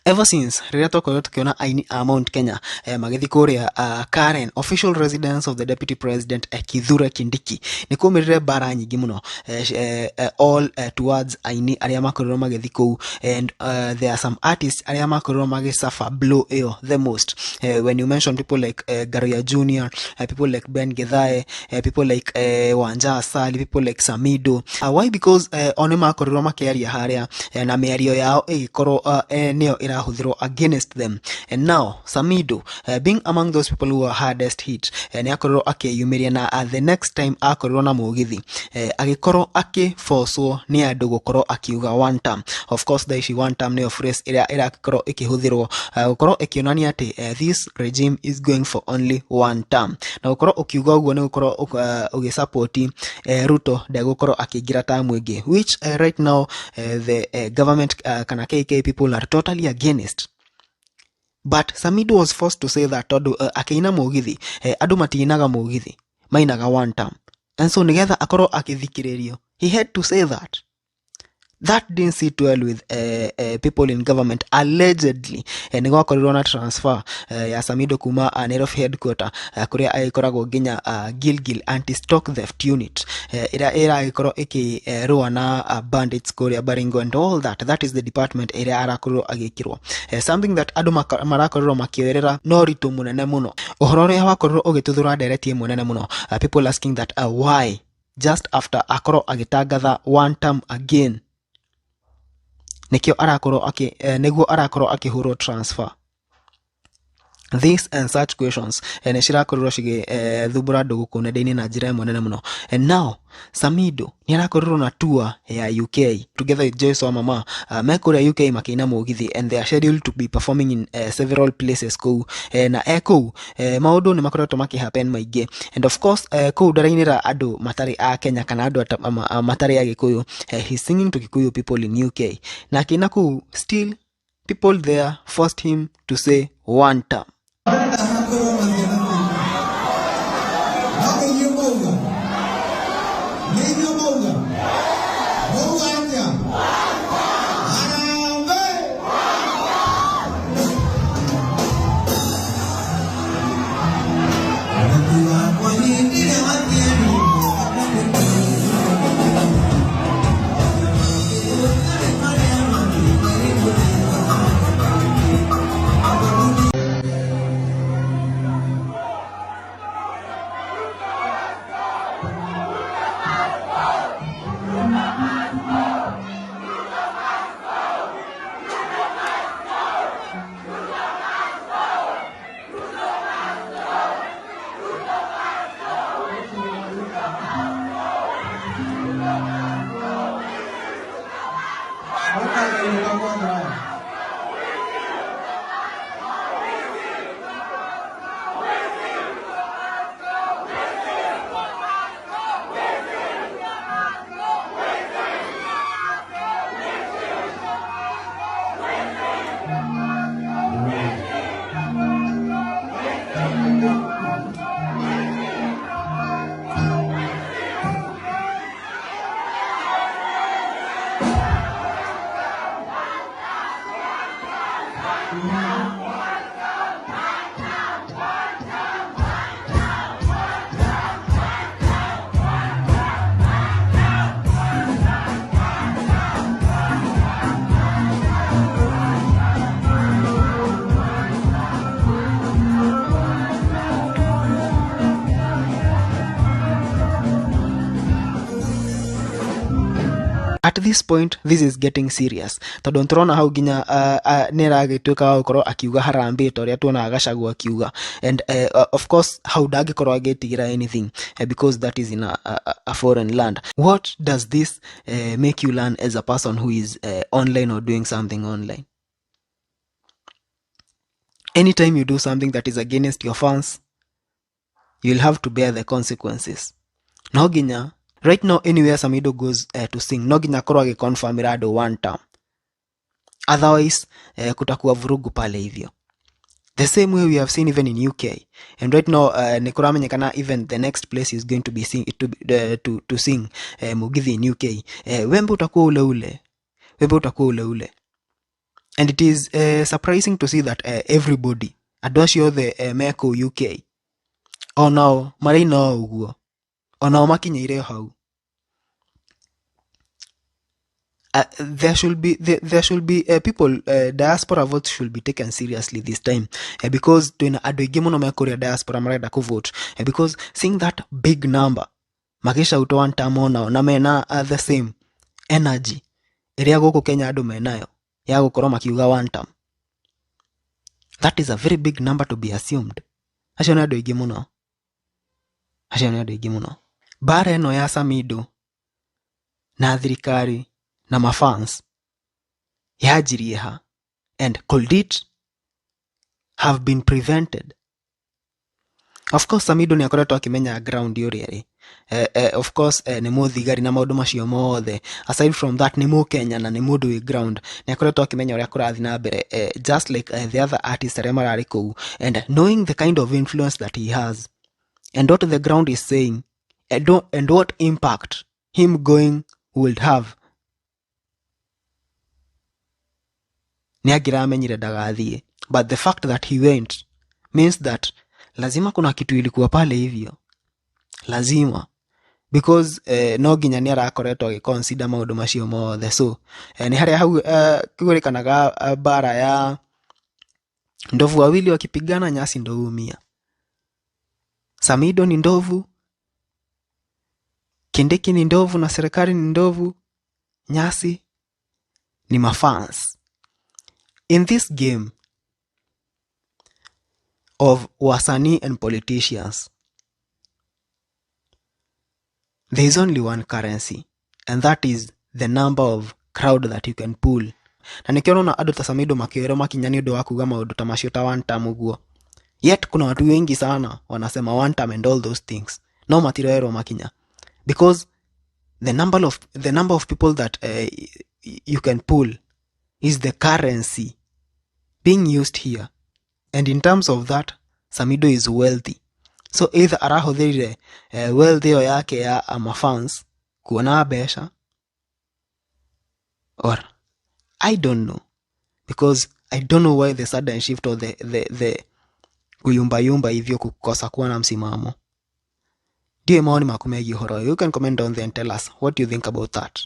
Ever since rĩrĩa twakorirwo tũkĩona aini a Mount Kenya magĩthiĩ kũrĩa Karen, official residence of the deputy president Kithure Kindiki, nĩ kwaumĩrire mbara nyingĩ mũno all towards aini arĩa makorirwo magĩthiĩ kũu, and there are some artists arĩa makorirwo magĩsuffer blow ĩyo the most. When you mention people like Ngaruiya Junior, people like Ben Githae, people like Wanja Asali, people like Samido. Why? Because o nĩ makorirwo makĩaria harĩa na mĩario yao ĩgĩkorwo nĩyo ĩrahũthĩrwo against them. And now Samido, being among those people who are hardest hit, nĩ akorirwo akĩyumĩria na the next time akorirwo na mũgithi agĩkorwo akĩbocwo nĩ andũ gũkorwo akiuga one term. Of course thaa ici one term nĩyo phrase ĩrĩa ĩrakorwo ĩkĩhũthĩrwo gũkorwo ĩkĩonania atĩ this regime is going for only one term, na gũkorwo ũkiuga ũguo nĩ gũkorwo ũgĩsupport Ruto ndegũkorwo akĩingĩra term ĩngĩ, which right now the government kana KK people are totally against. But Samido was forced to say that tondũ akĩina mũgithi, andũ matiinaga mũgithi, mainaga one term, and so nĩgetha akorwo akĩthikĩrĩrio he had to say that. That didn't sit well with people in government. Allegedly nĩ gwakorirwo na transfer ya Samido kuma Nairobi headquarter kũrĩa agĩkoragwo nginya Gilgil anti stock theft unit ĩrĩa ĩragĩkorwo ĩkĩrũa na bandits kũrĩa Baringo and all that. That is the department ĩrĩa arakorirwo agĩkĩrwo, something that andũ marakorirwo makĩoerera na ũritũ mũnene mũno. Ũhoro ũrĩa wakorirwo ũgĩtuthũra ndereti ĩmwe nene mũno, people asking that why just after akorwo agĩtangatha one term again nĩkĩo arakorwo akĩ nĩguo arakorwo akĩhũrwo transfer. This and such questions nĩ cirakorirwo cigĩthumbũra andũ gũkũ nenda-inĩ na njĩra ĩmwe nene mũno. And now Samido nĩ arakorirwo na tour ya UK together with Joyce wa Mama, me kũrĩa UK makĩina mũgithi, and they are scheduled to be performing in several places kũu, na e kũu maũndũ nĩ makoretwo makĩhappen maingĩ. And of course kũu ndarainĩra andũ matarĩ a Kenya kana andũ matarĩ a Gĩkũyũ. He's singing to Kikuyu people in UK, na akĩina kũu still people there forced him to say one term. No nĩ inyuĩ mwauga, nĩ inyuĩ mwauga, mwauga atĩa? Harambee! Mũtu wakwa niĩ ndirĩ matiani. At this point this is getting serious tondũ nĩtũrona hau nginya nĩ aragĩtuĩka wa gũkorwo akiuga harambee ta ũrĩa tuonaga Gachagua akiuga. And of course hau ndangĩkorwo agĩtigĩra anything because that is in a foreign land. What does this make you learn as a person who is online or doing something online? Anytime you do something that is against your fans, you'll have to bear the consequences. No nginya right now anywhere Samido goes to sing, no nginya akorwo agĩconfirmĩra andũ one term, otherwise kutakuwa vurugu pale hivyo, the same way we have seen even in UK. And right now nĩ kũramenyekana even the next place is going to be sing, to sing Mugithi in UK, wembe utakuwa ule ule, wembe utakuwa ule ule. And it is surprising to see that everybody, andũ acio othe me kũu UK, onao maraina o ũguo, onao makinyĩire o hau. There should be people, diaspora votes should be taken seriously this time, because twina andũ aingĩ mũno me kũrĩa diaspora marenda kũ vote, because seeing that big number magĩcaut one term onao na mena the same energy ĩrĩa gũkũ Kenya andũ menayo ya gũkorwo makiuga one term, that is a very big number to be assumed. Acio nĩ andũ aingĩ mũno, acio nĩ andũ aingĩ mũno. Mbara ĩno ya Samido na thirikari na mafans yanjirie ha, and could it have been prevented? Of course Samido nĩ akoretwo akĩmenya ground ũrĩa ĩrĩ. Of course nĩ mũthigari na maũndũ macio mothe. Aside from that, nĩ mũkenya na nĩ mũndũ wĩ ground, nĩ akoretwo akĩmenya ũrĩa kũrathiĩ na mbere, just like the other artists arĩa mararĩ kũu, and knowing the kind of influence that he has and what the ground is saying and what impact him going would have, nĩ angĩramenyire ndagathiĩ. But the fact that he went means that lazima kuna kitu ilikuwa pale hivyo, lazima, because no nginya nĩ arakoretwo agĩconsider maũndũ macio mothe. So nĩ harĩa hau kũrĩkanaga mbara ya ndovu wawili wakipigana nyasi ndo huumia. Samido ni ndovu, Kindiki ni ndovu na serikali ni ndovu, nyasi ni mafans. In this game of wasanii and politicians, there is only one currency, and that is the number of crowd that you can pull. Na nĩkĩo ũrona andũ ta Samido makĩoerwo makinya nĩ ũndũ wa kuga maũndũ ta macio ta one term ũguo. Yet kuna watu wengi sana wanasema one term and all those things, no matiroerwo makinya, because the number of people that you can pull is the currency being used here. And in terms of that, Samido is wealthy, so either arahũthĩrire wealth ĩyo yake ya mafans kuona mbeca, or I don't know, because I don't know why the sudden shift or the kuyumbayumba hivyo, kukosa kuwa na msimamo. Ndiyo maoni maku megiĩ ũhoro ũyũ. You can comment down there and tell us what you think about that.